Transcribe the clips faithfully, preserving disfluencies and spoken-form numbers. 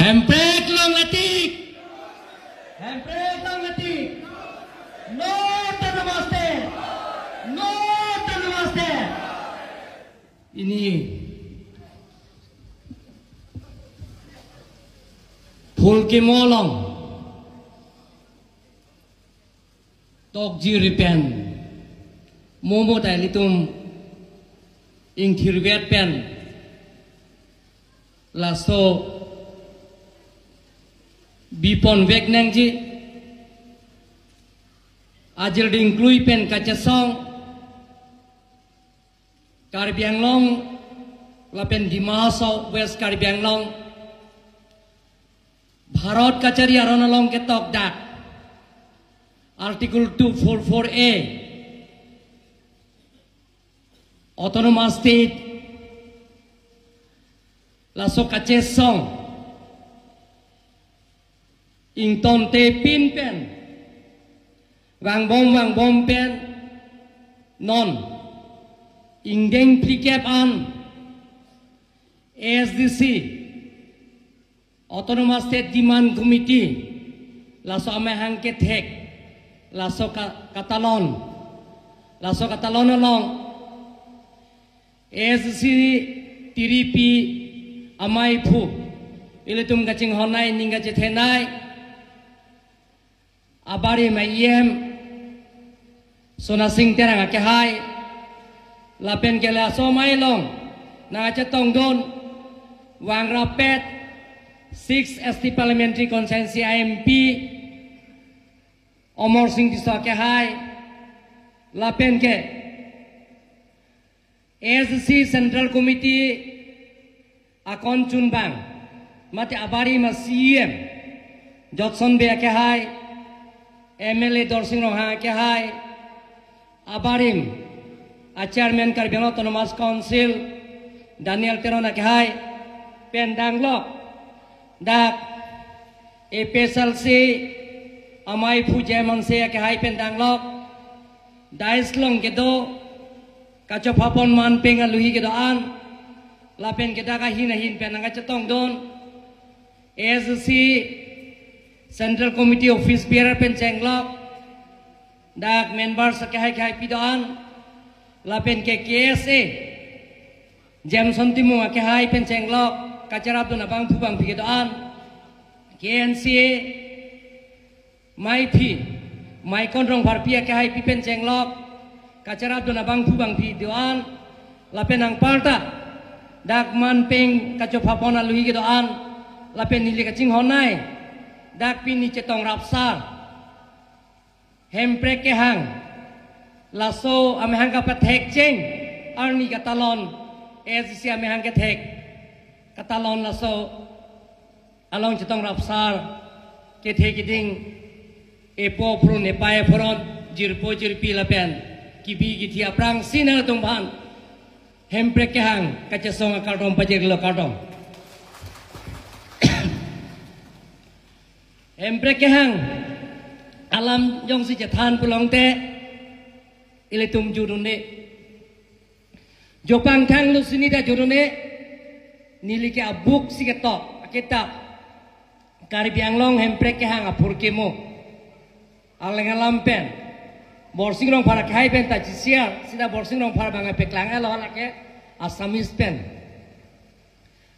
Hemprek long latik. Hemprek long latik. No to Namaste. No to Namaste. Pini Phurkimo along tokjir pen mo mo ta ilitum ingthirvet pen laso biponvek nangji, ajirding klui pen kachesong Karbi Anglong lapen Dima Hasao West Karbi Anglong, Bharat kachari aron along ketok dak Article two four four A, Autonomous State, laso kachesong ingtonte pin pen vangbom vangbom pen non ingdeng phlikep an A S D C, Autonomous State Demand Committee, laso amahang kethek laso ka- katalon, laso katalon along A S D C tiripi amaiphu ilitum kachinghonnei, ning kachethenei, abarim a-E M Sona Sing Terang akehai, lapen ke laso amei along nangkachetongdun Wangrapet six S T Parliamentary Constituency a-M P Amar Sing Tisso akehai, lapen ke A S D C Central Committee akon chunbang mate abarim a-C E M Jotson Bey akehai, M L A Dorsing Ronghang akehai, abarim a-Chairman Karbi Anglong Autonomous Council Daniel Teron akehai pen danglok, dak A P H L C amaiphu J M Hanse akehai pen danglok, dais along kedo kachopapon manpeng aluhi kedo-an, lapen ke dak ahin ahin pen nangkachetongdun A S D C Central Committee Office Bearer pen chenglok, dak members akehai kehaipi do-an, lapen ke K S A Jameson Timung akehai pen chenglok, kacherapdun abangphu bangphi kedo-an, K N C A maiphi Maikon Rongpharpi akehaipi pen chenglok, kacherapdun abangphu bangphi do-an, lapen anparta dak manpeng kachopapon aluhi kedo-an, lapen neli kachinghonnei, dak pini chetong rapsar Hemprek kehang, laso amahang kapathekcheng arni katalon, A S D C amahang kethek katalon laso along chetong rapsar, kethe keding, epo phurun epai aphuron, jirpo jirpi lapen kebi kethe aphrangsi nangtum aphan Hemprek kehang kachesong akardom pajirlo, kardom. Hemprek kehang alam jongsi chethan pulote ilitum judunde. Jopang thang lusini ta judunde, neli ke a-book si ketok, akitap Karbi Anglong Hemprek kehang aphurkimo. Arleng alam pen Borsing Rongphar akehai pen ta chisiar, sita Borsing Rongphar abang peklang elo lake Assamese pen.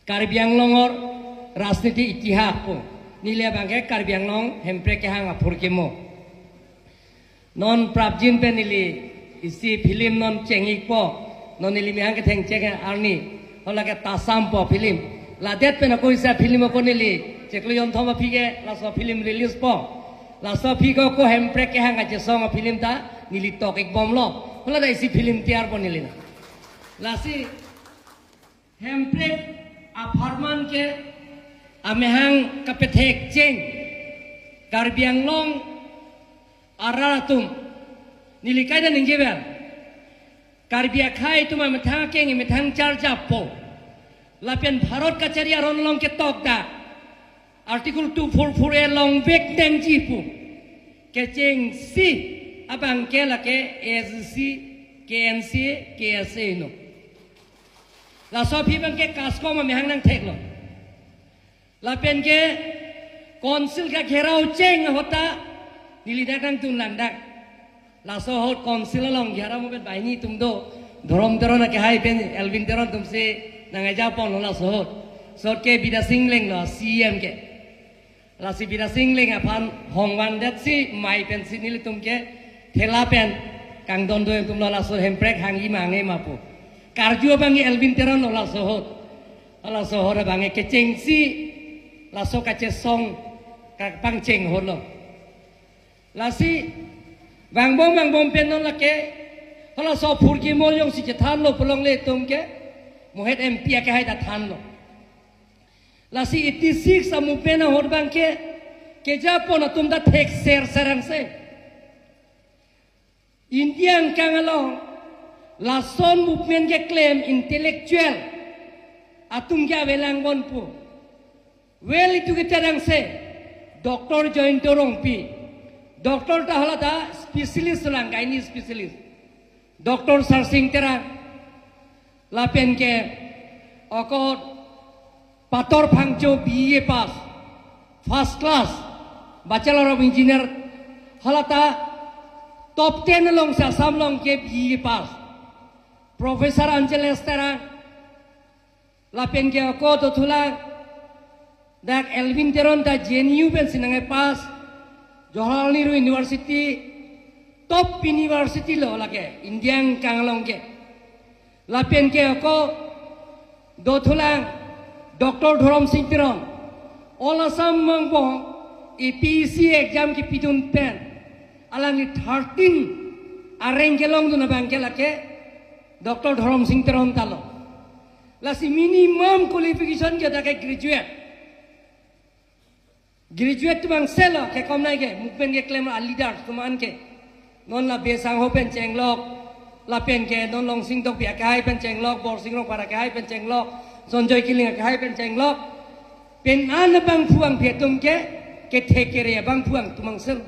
Karbi Anglong or rajniti itihas pu. Neli abang ke Karbi Anglong Hemprek kehang aphurkimo. Non prapjin pen neli isi film non cheng-ikpo. Non neli mehang kethengcheng arni, hala ke Tasam pu film. Ladet pen ako isi film ako neli chiklo jonthom aphi ke laso film release po. Laso aphi ke ako Hemprek kehang kachesong afilm ta neli tok-ikbomlo. Hala ta isi film tiyarpo neli na. Lasi Hemprek apharman ke amahang kapethekcheng Karbi Anglong arat atum, neli kaita ningjevel, Karbi akhei atum amethang akeng, amethang charjappo. Lapen Bharat kachari aron along ketok dak Article two four four A longvek nangji pu kechengsi abang ke lake A S D C, K N C A, K S A no. Laso aphi abang ke KASCOM amahang nangtheklo. Lapen ke council ka gherao cheng ahut ta neli dak nangdun lang dak. Laso ahut council along gherao mo pen banghini atum do. Dhorom Teron akehai pen Elwin Teron atum si nang-eja ponlo laso ahut. Sot ke Bidya Sing Engleng lo C E M ke. Lasi Bidya Sing Engleng aphan hongvan det si mai pensi nelitum ke thela pen kangdon do atum lo laso hemprek hangji ma hanghe ma pu. Karju abang ke Elwin Teron lo laso ahut. Laso ahut abang ke kechengsi laso kachesong kapangcheng ahut lo. Lasi vangbom vangbom pen non lake hala so phurgi mol jongsi chethanlo pu longle atum ke Mohet M P akehai ta thanlo. Lasi eighty six a-movement ahut abang ke kejapon atum ta thekser serang se. India angkang along lason movement keklem intellectual atum ke avelang bon pu. Well educated angse, Doctor Jayanta Rongpi. Doctor ta hala ta specialist lang, gynae specialist. Doctor Sarsing Terang. Lapen ke okot Pator Phangcho B E pass, first class, Bachelor of Engineer, hala ta top ten alongsi Assam along ke B E pass. Professor Angeles Terang, lapen ke okot dothulang dak Elwin Teron ta J N U pensi nang-e pass, Jawaharlal Nehru University, top university lo lake India angkang along ke. Lapen ke okot dothulang Doctor Dhorom Sing Teron, All Assam angbong A P S C exam kepidun pen alangli thirteen a-rank kelongdun abang ke lake Doctor Dhorom Sing Teron ta lo. Lasi minimum qualification ke dak ke graduate. Graduate atum angse lo kekom nai ke, movement keklem a-leader atum an ke. Non la Bey Sangho pen chenglok, lapen ke non Longsing Tokbi akehai pen chenglok, Borsing Rongphar akehai pen chenglok, Sonjoy Killing akehai pen chenglok. Pen an abangphu angphi atum ke, kethek kere abangphu angtum angse lo.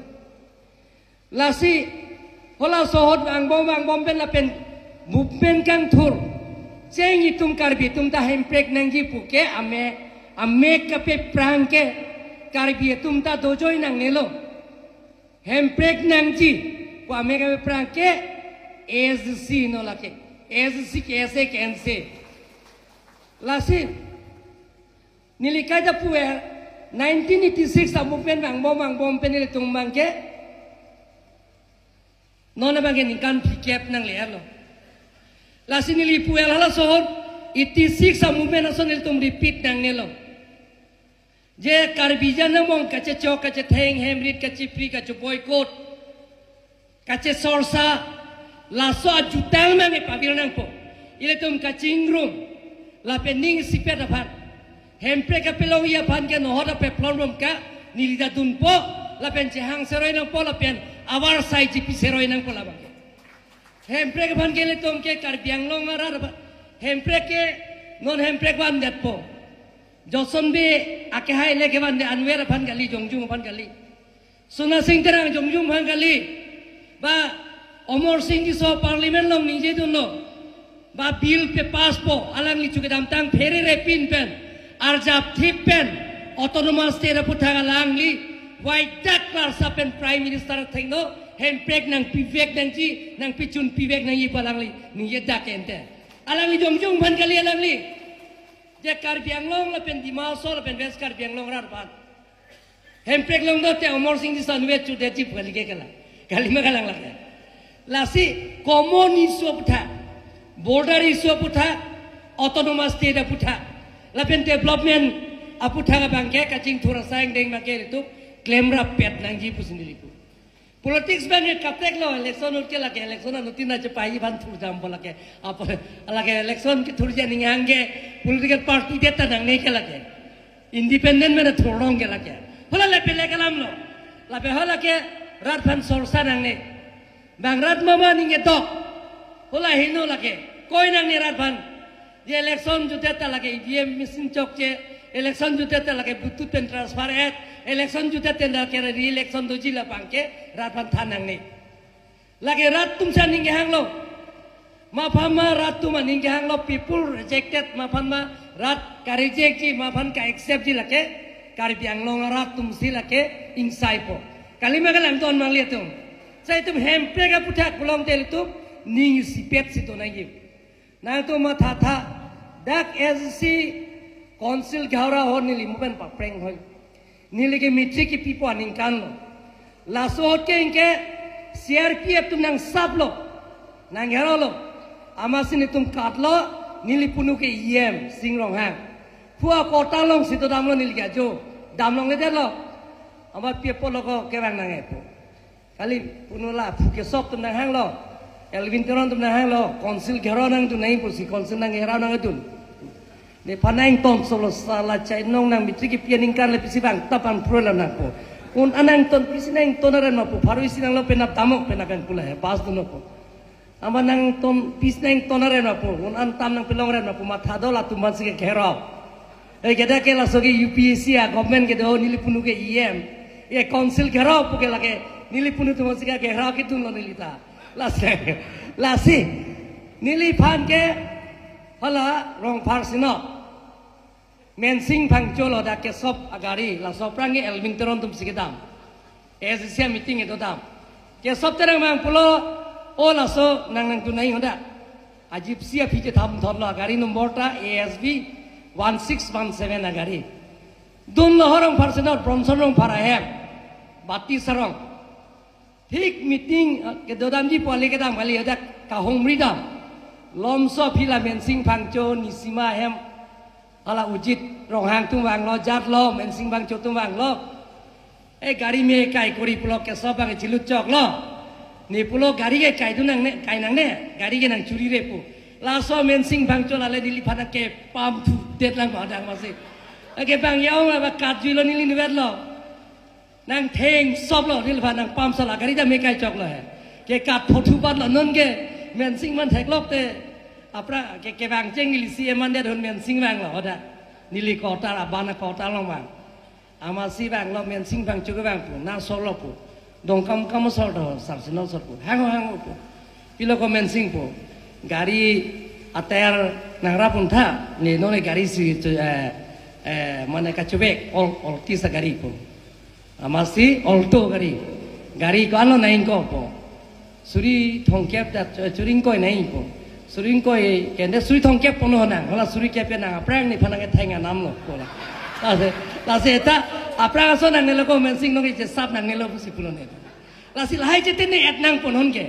Lasi halaso ahut vangbom vangbom pen lapen movement kangthur. Cheng itum Karbi atum ta hemprek nangji pu ke ame, ame kapeprang ke Karbi atum ta dojoi nangnelo. Hemprek nangji pu ame kapeprang ke A S D C no lake. A S D C ke S A ke N C. Lasi neli kaita puer, nineteen eighty six a-movement vangbom vangbom pen nelitum abang ke non abang ke ningkan phlikep nangle-erlo. Lasi neli puer halaso ahut eighty six a-movement ason nelitum repeat nangnelo. Je Karbi ajan angbong kachechok, kachetheng, hemrit, kachipri, kache-boycott, kachesorsa, laso ajutang abang ke pavir nangpo. Ilitum kachingrum, lapen ning isipet aphan. Hemprek kapelongji aphan ke nohot ape plon rum ka, neli ta dunpo, lapen chehang seroi nangpo, lapen avar sai chipi seroi nangpo labang ke. Hemprek aphan ke ilitum ke Karbi Anglong arat aphan. Hemprek ke non hemprek vandetpo. Joson Bey akehai le kevandet Anwer aphan kali, Jongjung aphan kali. Sona Sing Terang Jongjung aphan kali. Ba Amarsing Tisso parliament along ningjedunlo. Ba bill papasspo, alangli chu kedamtang pherere pin pen, arjapthip pen, autonomous state aputhak alangli waidak klarsa pen Prime Minister athengno, hemprek nangpivek nangji, nangpichun pivek nangji pu alangli ningjedak ente. Alangli Jongjung aphan kali alangli. Je Karbi Anglong lapen Dima Hasao lapen West Karbi Anglong arat aphan. Hemprek longdunte Amarsing Tisso Anwer chudetji pu kali ke kala. Kali ma kalang lake. Lasi common issue aputhak, border issue aputhak, autonomous state aputhak, lapen development aputhak abang ke kachingthur asai angdeng abang ke ilitum klemrappet nangji pusi neli pu. Politics abang ke kaprek lo, election ahut ke lake, election anuttin achepaiji aphan thurjampo lake. Apa lake election kethurji aning hang ke political party det ta nangne ke lake. Independent pen thurlong ke lake. Hala le pele kalam lo. Lapen hala ke rat aphan sorsa nangne. Bang rat mama ningjedok. Hala heno lake. Koi nangne rat aphan. Je election jutet ta lake E V M machine chokche, election jutet ta lake booth pen transfer et, election jutet ta lake re-election doji labang ke rat aphan than nangne. Lake rat atum si aning kehanglo. Maphan ma rat atum aning kehanglo, people rejected, maphan ma Rat ka-rejectji ma aphan ka-acceptji lake, Karbi Anglong arat atumsi lake ingsaipo. Kalima kalang ton mangli atum. Sai itum Hemprek aphuthak pulote ilitum ning isipet si tonangji. Nangtum mathatha, dak S C Council Ghaura ho neli mupen papreng hoi. Neli ke matric kipipo aningkan lo. Laso ahut ke ingke C R P F atum nangsaplo, nangherolo. Amatsi nelitum katlo, neli punu ke E M Sing Ronghang. Phu akotar alongsi dodamlo neli ke ajo. Damlongledetlo. Amat pi apotlo ko kevang nangkepo. Kali punu la phu kesop atum nanghanglo. Elwin Teron atum nanghanglo. Council Ghaura nangdun nangji pusi Council nang Ghaura nangdun. Nephan nangtonsolo sala chainong nang matric kipi aningkan le pisi bang tapan pro la nangpo. Un-an nangton pisi nangton aren ma pu, pharo isi nanglo penap damok penap yang pula he, bas dunokpo. Amat nangton pisi nangton aren ma pu, un-an tam nangpelong aren ma pu, matha do latum aphansi ke Ghaura. Eh, kedo ke laso ke U P S C a government kedo, neli punu ke E M. Ye Council Ghaura pu ke lake, neli punu atumsi ke Ghaura kedunlo neli ta. Lasi, lasi, neliphan ke hala Rongphar si no. Mensing Phangcho lo, dak kesop agari, laso aphrang ke Elwin Teron atumsi kedam. A S D C meeting kedo dam. Kesop Terang abang pulo, o laso nang nangdun nangji hoda. Ajipsi aphi chetham thotlo, agari number ta A S B one six one seven agari. Dunlo ho Rongphar si no, Bronson Rongphar ahem. Bati Sarong. Thik meeting, eh, kedodamji pu ale kedam kali, hadak kahumri dam. Lomso aphi la Mensing Phangcho, Nisima ahem. Hala Ujit Ronghang atum vanglo, jatlo, Mensing Phangcho atum vanglo. Eh, gari me kai kori pulo kesop abang chilut choklo. Ne pulo gari ke kaidun nangne, kai nangne, gari ke nangchurire pu. Laso Mensing Phangcho lale neliphan kepam thudet lang padang masi. Ake bang yaung la ba katjuilo neli nivetlo. Nangthengsoplo neliphan nangpamsolo, gari ta me kai choklo he. Kekat phothu patlo non ke Mensing man theklok te. Apra ke kevang cheng neli C M mandet ahut Mensing vanglo hoda. Neli kotar abana kotar along vang. Amatsi vanglo Mensing Phangcho kevang pu, na solo pu. Dongkam kam solo do, sarsi non solo pu. Hango hango pu. Pilo ko Mensing pu. Gari ater nangrap untha, ne non gari si, eh, eh, mane kachubek, ol, olti sa gari pu. Amatsi Alto gari. Gari ko-anlo nangji ko pu. Suri thomkep ta, eh, suri ingkoi nangji pu. Suri ingkoi kende suri thomkep pon ho nang. Hala suri kep nang aphrang nephan nangketheng anamlo pu la. Lasi, lasi ta aphrang ason nangnelo ko Mensing nong iche sap nangnelo pusi pulo ne. Lasi lahai chetene et nangpon hon ke.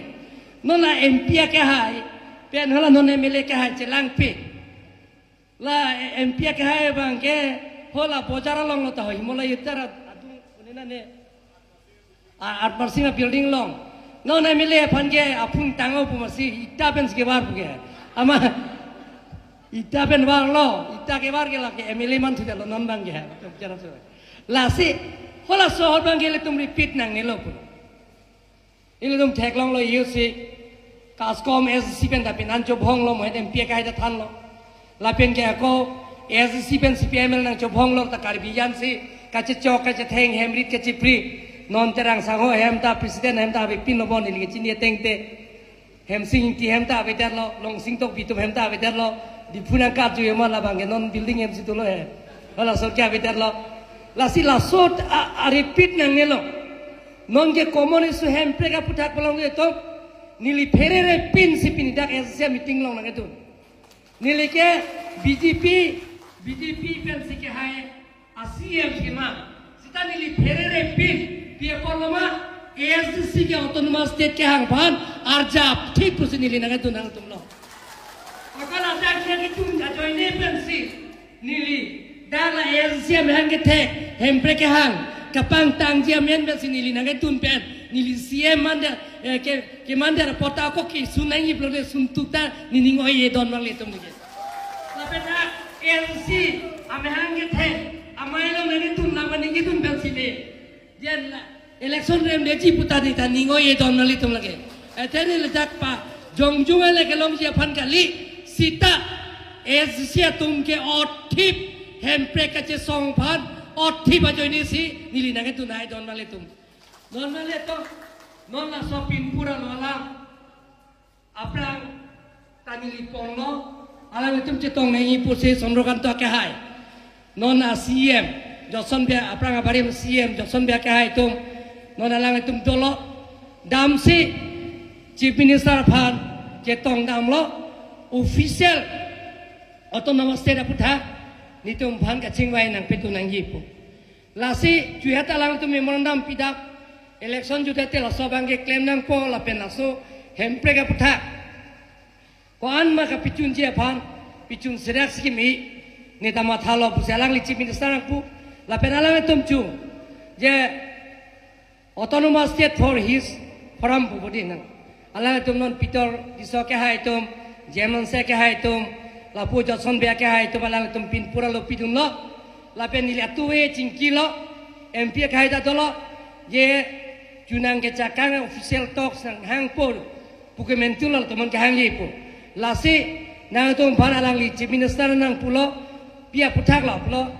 Non la M P akehai, pen hala non M L A akehai chelangpi. La, eh, M P akehai abang ke, hola bojar along lo ta hoi, mola yutar adung, unina ne. A, Atmarsing a building along. Non M L A aphan ke, aphung tanglo pu masi, ita pen si kevar pu ke. Amat, ita pen varlo, ita kevar ke lake M L A man thulo non abang ke. Lasi, halaso ahut abang ke ilitum repeat nangnelo pu. Ilitum theklonglo isi, kaskom S D C pen ta pinan chobhonglo, mohet M P akehai ta thanlo. Lapen ke ako S D C pen C P I M L nangchobhonglo ta Karbi an si, kachechok, kachetheng, hem rit kachipri. Non Terang sangho hem ta, president hem ta avepinlo bon, ili kachini ateng te. Hemsing Ingti hem ta avedetlo, Longsing Tokbi atum hem ta avedetlo, Diphu nangkatjuji ma labang ke non building hem si dolo he. Halaso ke avedetlo. Lasi laso a, a repeat nangnelo. Non ke common issue Hemprek aphuthak palong ke to. Neli pherere pin si pini dak S C meeting along nangketun. Neli ke B J P, B J P pen si kehai a C M si ma. Sita neli pherere pin, pi apotlo ma, A S D C ke autonomous state kehang aphan, arjap thik pusi neli nangketun nangtumlo. Akal adak nangketun ajoine pensi, neli, dak la A S D C amahang kethek, Hemprek kehang, kapangtangji amen pensi neli nangketun pen, neli C M mandet, eh, ke, kemandet apot ta ako kesun nangji pulote suntuk ta, nening oi-e don nanglitum neke. Lapen ta A S D C amahang kethek, amei along nangketun, lama nangketun pensi le. Jen la, election remdeji pu ta ne ta ning oi-e don nanglitum lake. Athe neli dak pa, jongjung ale kelongji aphan kali, sita, A S D C atum ke othip, Hemprek kachesong aphan, othip ajoine si, neli nangketun hai don nanglitum. Don nanglitum, non laso pinpura lo alam. Aphrang ta neli ponlo, Alanglitum chetong nangji pusi Chandrakanta kehai. Non a-C E M, Jotson Bey aphrang abarim C E M, Jotson Bey kehai atum. Non alanglitum dolo. Damsi Chief Minister aphan chetong damlo. Official Autonomous State aputhak nelitum aphan kachingvai nangpidun nangji pu. Lasi chuhet alanglitum memorandum pidap, election jutete laso abangke klem nangpo lapen laso hemprek aputhak ko-an ma kapechunji aphan pechun serak skim i neta mathalo pusi alangli Chief Minister nangpu lapen alanglitum chu je Autonomous State for his forum pu bodi nang. Alanglitum non Peter Tisso kehai atum, J M Hanse kehai atum, lapu Jotson Bey kehai atum, alanglitum pin pura lo pidunlo. Lapen neli atuve chingkilo, M P kehai ta dolo, je chunang kechakang official talks nanghangpo pu ke mentulo, tomon kehangji pu. Lasi nangtum aphan alangli Chief Minister nangpulo, pi aputhak lo pulo.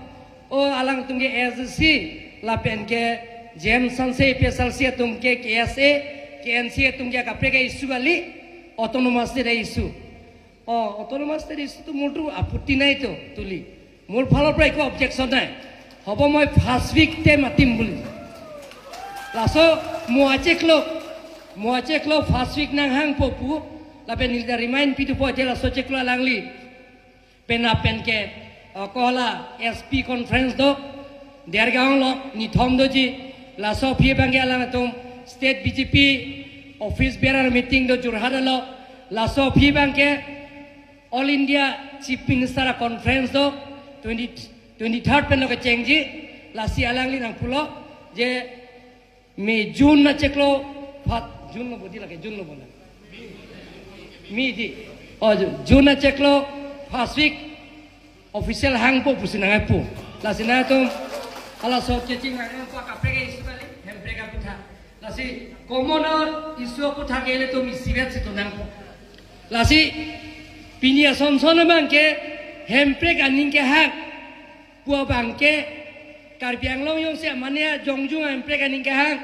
O alangtum ke A S D C lapen ke J M Hanse P S L C atum ke K S A, K N C atum ke kaprek a-issue kali, Autonomous State a-issue. O Autonomous State issue to multu aputi nai to tuli. Mul phalo prai ko objection nai. Hobo moi first week te matim buli. Laso mo acheklo, mo acheklo first week nanghangpo pu. Lapen neli ta remind pidupo je laso chiklo alangli. Pen apen ke, uh, kola S P conference do, Dergaon lo, nithom doji, laso aphi abangke alangtum State B J P office bearer meeting do Jorhat lo, laso aphi abangke All India Chief Minister a conference do, twenty, twenty-third pen lo kechengji, lasi alangli nangpulo, je May June achiklo, phat June lo bodi lake, June lo bona. May di. O June achiklo, first week, official hangpo pusi nangpu. Lasi nangtum, halaso keching nangpu kaprek a-issue kali, hemprek aputhak. Lasi commoner issue aputhak ilitum isivet si to nangpo. Lasi, pini asonson abangke, hemprek aning kehang. Pu abangke Karbi Anglong jongsi mane jongjung hemprek aning kehang,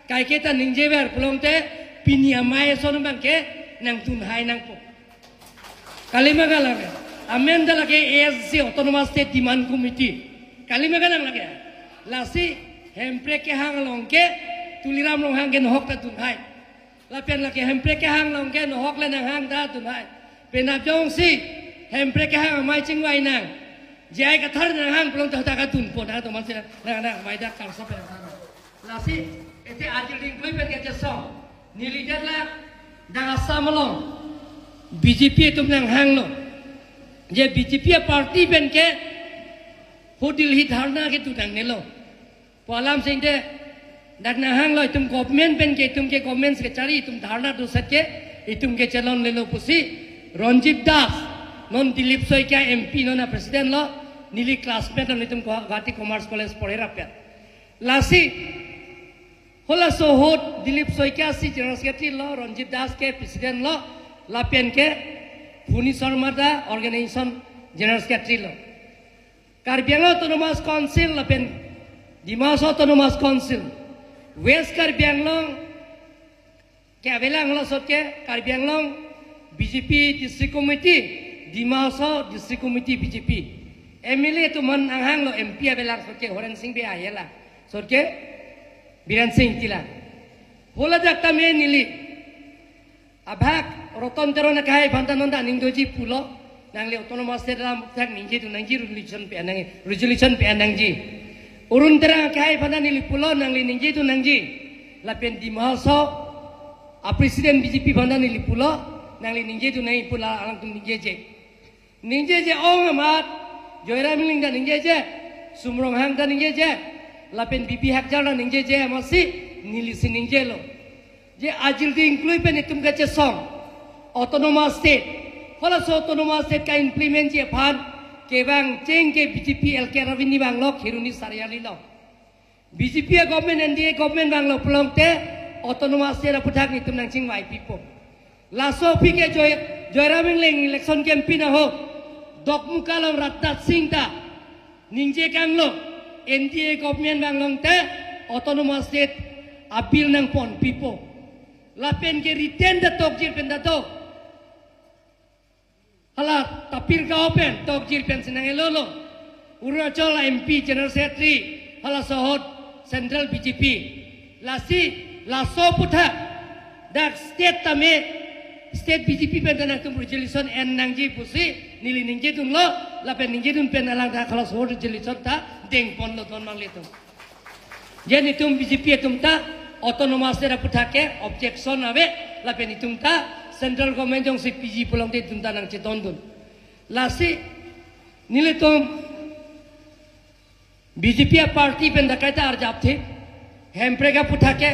kaike ta ningjever pulote pini amei ason abangke nangdunhai nangpo. Kalima kalang ke, amen ta lake A S D C Autonomous State Demand Committee. Kalima kalang lake. Lasi hemprek kehang along ke Tuliram Ronghang ke nohok ta dunhai. Lapen lake hemprek kehang along ke nohok le nanghang ta dunhai. Penap jongsi hemprek kehang amei chingvai nang, J I Kathar nanghang pulote ta kadunpo, nangtum mansi nang nang amei dak kangsa pen nang. Lasi ete ajil dingklui pen kechesong. Neli jat la dang Assam along B J P atum nanghanglo. Je B J P a-party pen ke ho Delhi dharna kedo nangnelo. Pu alam singte, dak nanghanglo itum government pen ke itum ke government secretary itum dharna doset ke itum ke chelonlelo pusi Ranjit Das, non Dilip Saikia M P non a-president lo, neli classmate lo, itum Guwahati Commerce College porhe rapet. Lasi, halaso ahut Dilip Saikia si General Secretary lo, Ranjit Das ke president lo, lapen ke Phuni Sharma ta organization General Secretary lo. Karbi Anglong Autonomous Council lapen Dima Hasao Autonomous Council, West Karbi Anglong ke avelang lo sot ke Karbi Anglong B J P District Committee, Dima Hasao District Committee B J P. M L A atum nanghanglo, M P avelang sot ke Horen Sing Bey avelang, sot ke Biren Sing Ingti lang. Hala dak tame neli abhag Ratan Teron akehai aphan ta non ta aning doji pulo, nangli Autonomous State alam thak ningjedun nangji, resolution pi-an nang, resolution pi-an nangji. Arun Terang akehai aphan ta neli pulo, nangli ningjedun nangji. Lapen Dima Hasao a-president B J P aphan ta neli pulo, nangli ningjedun nangji pu la alangtum ningjeje. Ningjeje ong amat, Joyram Engleng ta ningjeje, Sum Ronghang ta ningjeje, lapen B P Hakjar ta ningjeje amatsi neli si ningjelo. Je ajil dingklui pen itum kechesong Autonomous State. Halaso Autonomous State ka-implement ji aphan kevang cheng ke B J P L K Ravindra vanglo, Kheroni Sariali lo. B J P a-government, N D A government vanglo pulote Autonomous State aputhak nelitum nangchingvai pipo. Laso aphi ke Joy, Joyram Engleng election campaign ahut Dokmoka along Rajnath Singh ta ningje kanglo, N D A government vanglote Autonomous State a-bill nangponpipo. Lapen ke written ta tokjir pen ta to. Hala Tapir Gao pen, Tokjil pen si nang-elolo. Arunachal M P General Secretary, halaso ahut Central B J P. Lasi, laso aputhak, dak state tame, state B J P pen ta nangtum resolution en nangji pusi, neli ningjedunlo, lapen ningjedun pen alang ta halaso ahut resolution ta dengponlo don manglitum. Je netum B J P atum ta autonomous state aputhak ke objection ave, lapen netum ta central government jongsi piji pulote netum ta nangchetondun. Lasi nelitum B J P a-party pen ta kaita arjapthe, hemprek aputhak ke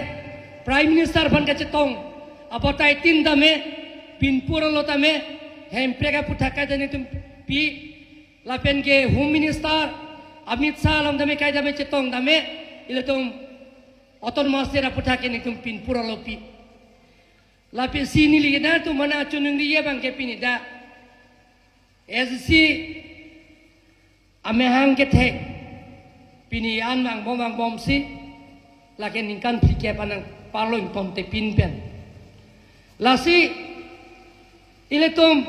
Prime Minister aphan kachetong abatai tin tame, pinpur alo tame, hemprek aputhak kaita netum pi, lapen ke Home Minister Amit Shah along tame kaita tame chetong tame, ilitum autonomous state aputhak ke netum pinpur alo pi. Lapen si neli nangtum mana chunung diye abang ke pini dak S C amahang kethek pini an vangbom vangbomsi, lake ningkan phlikep an nangparlongponte pinpen. Lasi ilitum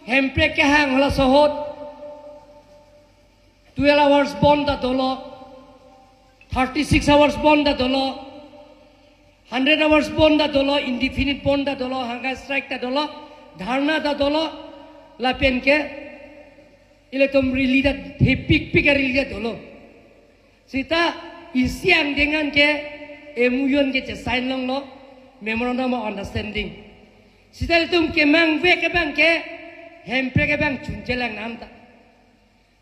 hemprek kehang halaso ahut twelve hours bond ta dolo, thirty-six hours bond ta dolo, hundred hours bond ta dolo, indefinite bond ta dolo, hunger strike ta dolo, dharna ta dolo, lapen ke ilitum rally ta, hepikpik a-rally ta dolo. Sita isi angdeng an ke M O U an ke chesign longlo, Memorandum of Understanding. Sita ilitum kemangvek abang ke hemprek abang chunchelang nang ta.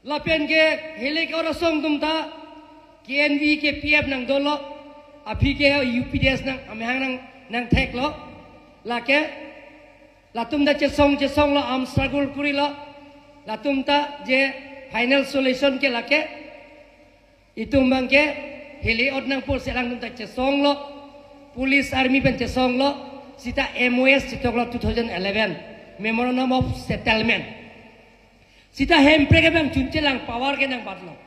Lapen ke hilai ke-ot asong atum ta K N V, K P F nang dolo, aphi ke U P D S nang amahang nang, nangtheklo. Lake latum ta chesong chesonglo, arm struggle kurilo. Latum ta je final solution ke lake itum abang ke hilai ot nangpo pusi alangtum ta chesonglo, police army pen chesonglo, sita M O S chetoklo two thousand eleven, Memorandum of Settlement. Sita hemprek abang chunchelang, power ke nangbatlo.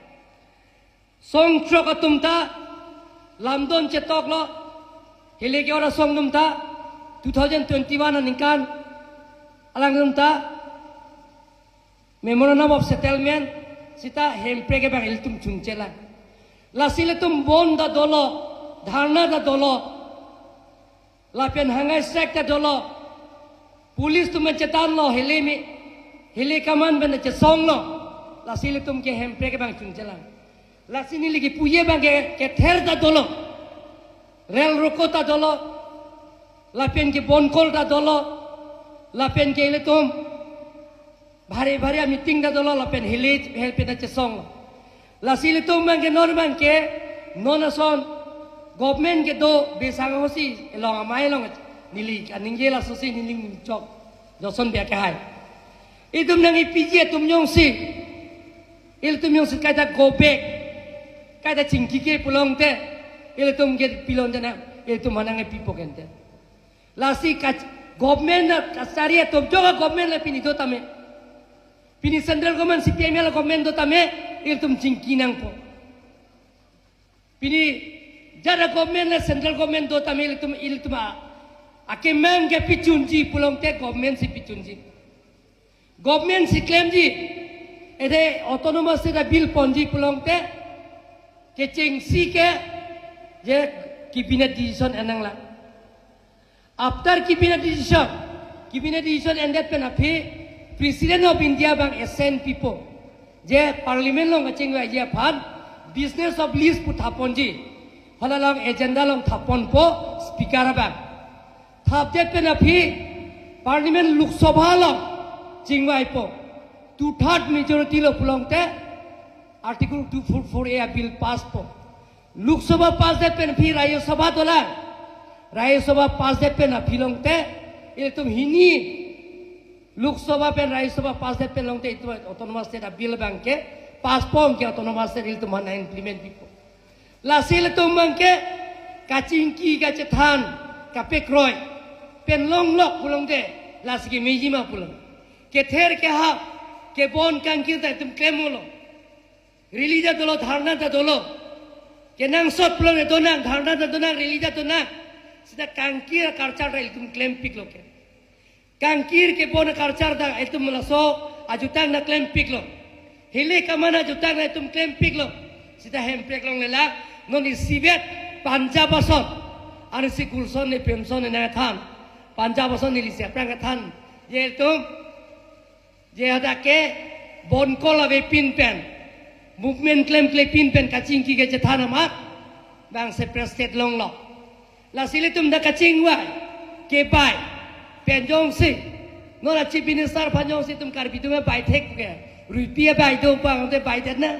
Song throk atum ta lamdon chetoklo, hilai ke-ot asong atum ta two thousand twenty-one aningkan alangtum ta Memorandum of Settlement, sita hemprek abang ilitum chunchelang. Lasi ilitum bond ta dolo, dharna ta dolo, lapen hunger strike ta dolo, police atum pen chetanlo, hilai me, hilai kaman pen chesonglo, lasi ilitum ke hemprek abang chunchelang. Lasi neli kipuji abang ke kether ta dolo, rel roko ta dolo, lapen ke bonkol ta dolo, lapen ke ilitum bhari bhari a-meeting ta dolo, lapen hilai help ta chesonglo. Lasi ilitum abang ke non abang ke non ason government kedo besang ahosi elong amei along, neli kaningje lasosi, neli ningchok Johnson Bey akehai. Itum nang-ipiji atum jongsi, ilitum jongsi kaita go back, kaita chingkike pulote, ilitum ke pilon jana, ilitum manang-ipipo kente. Lasi kach-, government na kachari atum jong a-government la pini do tame, pini central government C P I M L government do tame, ilitum chingki nangpo. Pini jara government la central government do tame, ilitum, ilitum a, akemang ke pichunji pulote government si pichunji. Government si klemji, ede autonomous state a-bill ponji pulote, kechengsi ke je cabinet decision en nanglang. After cabinet decision, cabinet decision endet pen aphi, President of India abang assent pipo, je parliament along kachingvaiji aphan business of list pu thaponji. Hala along agenda along thaponpo speaker abang. Thapdet pen aphi parliament Lok Sabha along chingvaipo. Two third majority lo pulote Article two four four A a-bill pass po. Lok Sabha pass det pen aphi Rajya Sabha dolang. Rajya Sabha pass det pen aphi lote, ilitum hini Lok Sabha pen Rajya Sabha pass det pen lote, itum autonomous state a-bill abang ke pass pon ke autonomous state ilitum aphan implement pipo. Lasi ilitum abang ke kachingki, kachethan, kapekroi pen longlok pulote, lasi kemeji ma pulo. Kether kehap, kebon kangkir ta itum klemlo. Rally ta dolo, dharna ta dolo. Kenangsot pulote donang, dharna ta donang, rally ta donang. Sita kangkir culture ta ilitum klempiklo ke. Kangkir kebon akarchar ta itum laso ajutang na klempiklo. Hile kaman ajutang na itum klempiklo. Sita Hemprek along le la, non isivet Punjab ason. Ansi Gulson ne Pemson ne nangthan. Punjab ason neli si aphrang kethan. Je itum, je hadak ke bon kol avepin pen, movement klemklepin pen kachingki kachethan amat, bang separate state longlo. Lasi ilitum ta kachingvai, kebai pen jongsi, non a Chief Minister aphan jongsi itum Karbi atum abai thek ke, ruipi abai do pangte baidet na.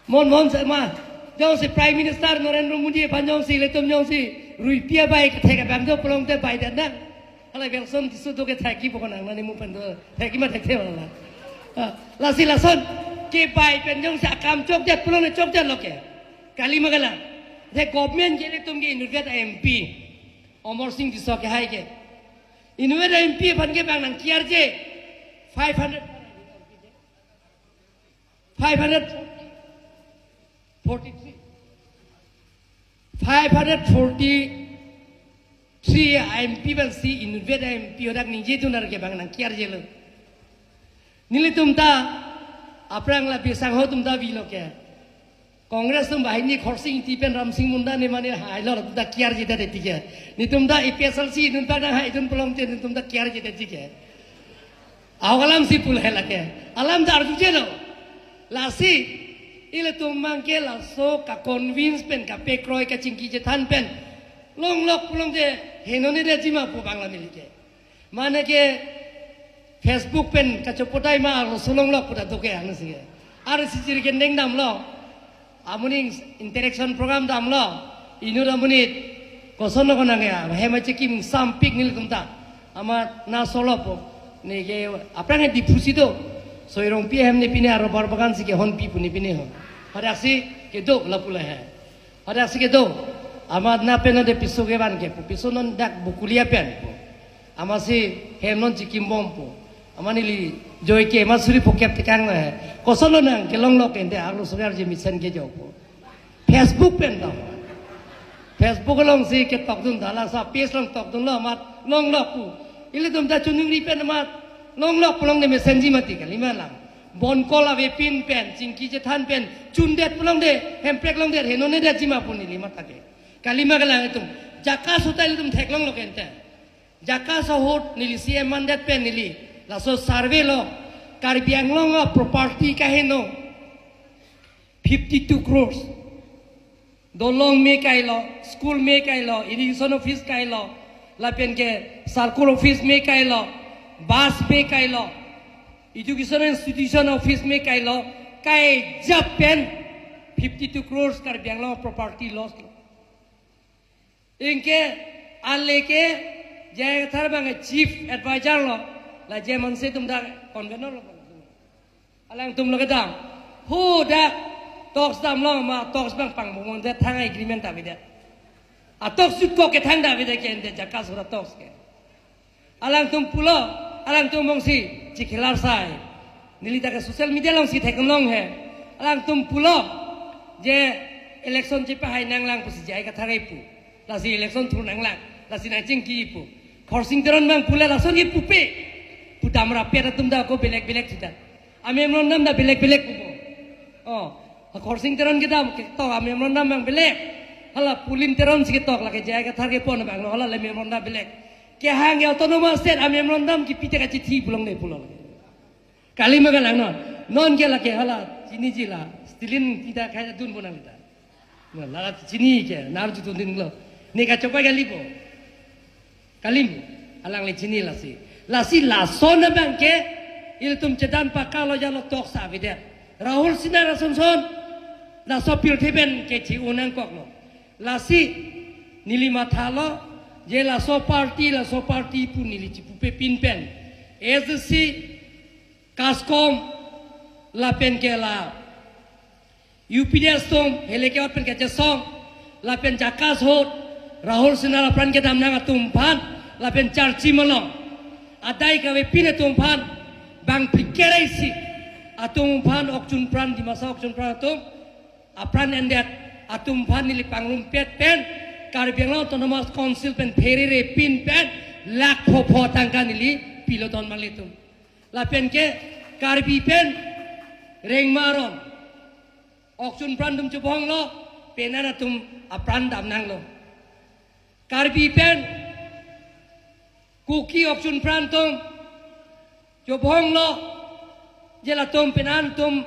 Mon mon se ma, jongsi Prime Minister Narendra Modi aphan jongsi, ilitum jongsi ruipi abai kethek abang do pulongte baidet na. Hala Wilson Tisso do kethek ki pokon ang nani mu pen do, thek ki ma thekthe wala. Ah, lasi lason, kebai pen jongsi akam chokdet pulong ne chokdetlo ke. Kali ma kalang. The government ke ilitum ke inutvet M P Amarsing Tisso kehai ke. Inutvet M P aphan ke bang nangkiarje five hundred, five hundred forty-three, five hundred forty-three M P bang si inutvet M P hadak ningje tunar ke bang nangkiarjelo. Nelitum ta aphrang la bisang ho tum ta vilo ke. Congress atum banghini Khorsing Engti pen Ramsing Munda ne mane hailo, latum ta kiarjedet tike. Netum ta A P H L C inut bang nang haidun pulongte netum ta kiarjedet tike. Ahok alam si pul hai lake. Alam ta arjujelo. Lasi ilitum abang ke laso ka-convince pen kapekroi kachingki chethan pen longlok pulongte henone detji ma pu bang la neli ke. Mane ke Facebook pen kachopotai ma arloso longlok pu ta do ke ang si ke. Arsi chiri ke neng damlo. Amonit interaction program damlo. Inut amonit kosonlo konang ya. Hem achekim sampik nelitum ta. Amat na solo po. Ne ke aphrang ke Diphu si do. Soirongpi ahem ne pine aro bar bagan si ke honpi pu ne pine ho. Hadaksi kedo lapu la he. Hadaksi kedo. Amat na pen de piso kevan ke pu. Piso non dak Bokolia pen pu. Amatsi hem non chikimbom pu. Amat neli joi ke amat suri pokep tekang na he. Kosonlo nang kelonglok ente arloso arje mesen ke jo pu. Facebook pen to. Facebook alongsi ketokdun ta, la sa page along tokdunlo amat longlok pu. Ilitum ta chuningri pen amat longlok pulong de mesenji mati kali ma lang. Bon kol avepin pen, chingki chethan pen, chundet pulong de, Hemprek longdet, henone detji ma pu neli mata ke. Kali ma kalang itum. JACAS ahut ta ilitum theklonglo ke ente. JACAS ahut neli C M mandet pen neli laso survey lo, Karbi Anglong a-property kaheno fifty-two crores. Dolong me kailo, school me kailo, irrigation office kailo, lapen ke circle office me kailo, bus me kailo, education institution office me kailo, kai jap pen fifty-two crores Karbi Anglong property loss lo. Anke ale ke J I Kathar abang chief advisor lo, la J M Hanse atum ta convenor lo. Alangtum lo kedam. Ho dak talks damlo ma, talks abang pang bumon de thang agreement ta avedet. A-talks jut kok ke thang ta avedet ke ente JACAS ahut a-talks ke. Alangtum pulo, alangtum mongsi chikhilar sai. Neli ta ke social media alongsi theklong he. Alangtum pulo je election chepahai nanglang pusi J I Kathar pu. Lasi election thur nanglang, lasi nangchingki pu. Khorsing Teron abang pule lason ke pupe. Pudam rapet atum ta ko belek belek sita. A-memorandum ta belek belek pupo. Oh, Khorsing Teron kedam ketok a-memorandum abang belek. Hala Pulin Teron si ketok, lake J I Kathar kepon abang lo, hala le memorandum belek. Kehang ke autonomous state a-memorandum kipi ta kachithi pulongle pulo. Kali ma kalang non. Non ke lake hala chiniji la. Stalin kita kaya dun bonang kita. Hala chini ke nar jutun din lo. Ne kachopai kali po. Kali ma, alang le chini lasi. Lasi lason abang ke ilitum chedan pakalo jalo talks avedet. Rahul Sinha ason son laso pirthe pen kechi-o nangkoklo. Lasi neli mathalo je laso party, laso party pu neli chipupepin pen. S D C, KASCOM, lapen ke la U P D S atum, hele ke ot pen kachesong, lapen JACAS ahut, Rahul Sinha apran kedam nang atum aphan, lapen charchi malong. Adai kavepin atum aphan, bang phlikere isi, atum aphan okchun pran, Dimasa okchun pran atum, apran endet, atum aphan neli pangrumpet pen, Karbi Anglong Autonomous Council pen phererepin pen, lakh pho pho tangka neli pilo ton manglitum. Lapen ke Karbi pen rengma aron, okchun pran atum chobhonglo, penan atum apran damnanglo. Karbi pen Kuki okchun pran atum chobhonglo, je latum penan atum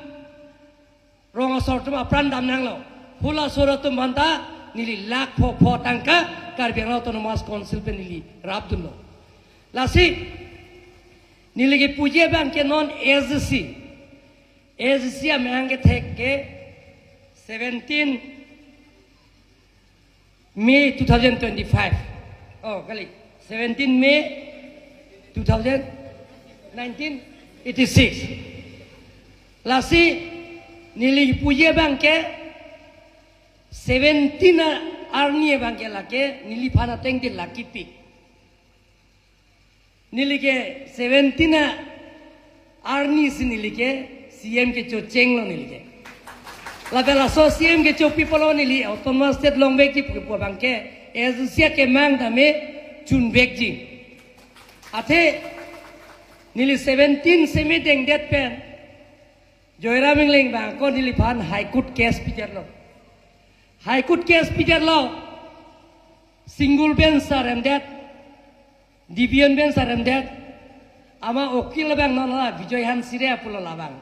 rong asor atum apran damnanglo. Halaso atum aphanta neli lakh pho pho tangka Karbi Anglong Autonomous Council pen neli rapdunlo. Lasi neli kepuji abang ke non A D C, A D C amahang kethek ke seventeen May two thousand twenty-five. Oh, kali. Seventeen May two thousand, nineteen eighty-six. Lasi neli puji abang ke seventeen a arni abang ke lake neliphan ateng de laki pi. Neli ke seventeen a arni si neli ke C M kecho chenglo neli ke. Lapen laso C M kecho pipolo neli Autonomous State longvekji pu abang ke A D C akemang tame chunvekji. Athe neli seventeen semi dengdet pen Joyram Engleng abang ako neliphan High Court case pidetlo. High Court case pidetlo. Single bench aremdet, division bench aremdet. Ama ukil abang non la Bijoy Hansire pulo labang.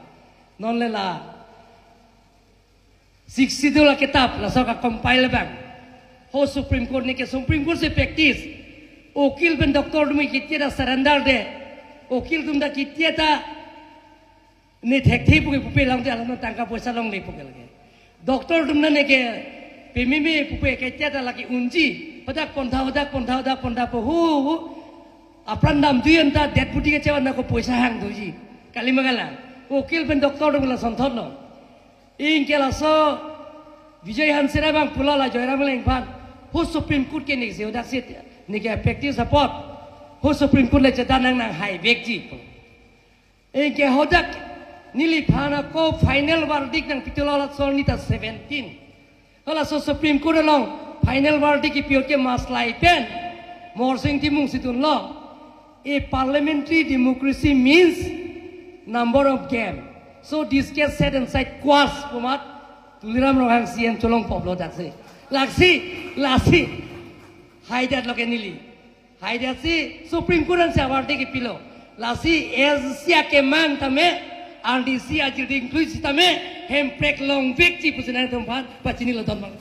Non le la Sixth Schedule akitap laso ka compile abang. Ho Supreme Court ne ke Supreme Court si practice. Ukil pen doctor atum ke kitia ta surrender de. Ukil atum ta kitia ta ne thekthe puke pupe langte alam tangka poisa longle puke lake. Doctor atum nane ke pememe pupe kitia ta lake unji. Hadak pontha, hadak pontha, hadak pontha po hu hu. Apran damdun ta dead body kechevan ako poisa hangdunji. Kali ma kali. Ukil pen doctor atum la sonthotlo. Anke laso Bijoy Hansire abang pulo la Joyram Engleng aphan. Ho Supreme Court ke neke se hadak si neke practice apot. Ho Supreme Court le chedan nangnang haivekji. Anke hadak neliphan ako final verdict nangpitulo laso arni ta seventeen. Halaso Supreme Court along final verdict kipi ahut ke maslai pen Morsing Timung si dunlo. A parliamentary democracy means number of game. So this case set aside, quash pu amat Tuliram Ronghang C M cholongpoplo daksi. Laksi, lasi. Haidetlo ke neli. Haidet si Supreme Court ansi verdict kipilo. Lasi A D C akemang tame R D C ajir ding tui sitame Hemprek longvekji pusi nangtum aphan pachinilo ton abang.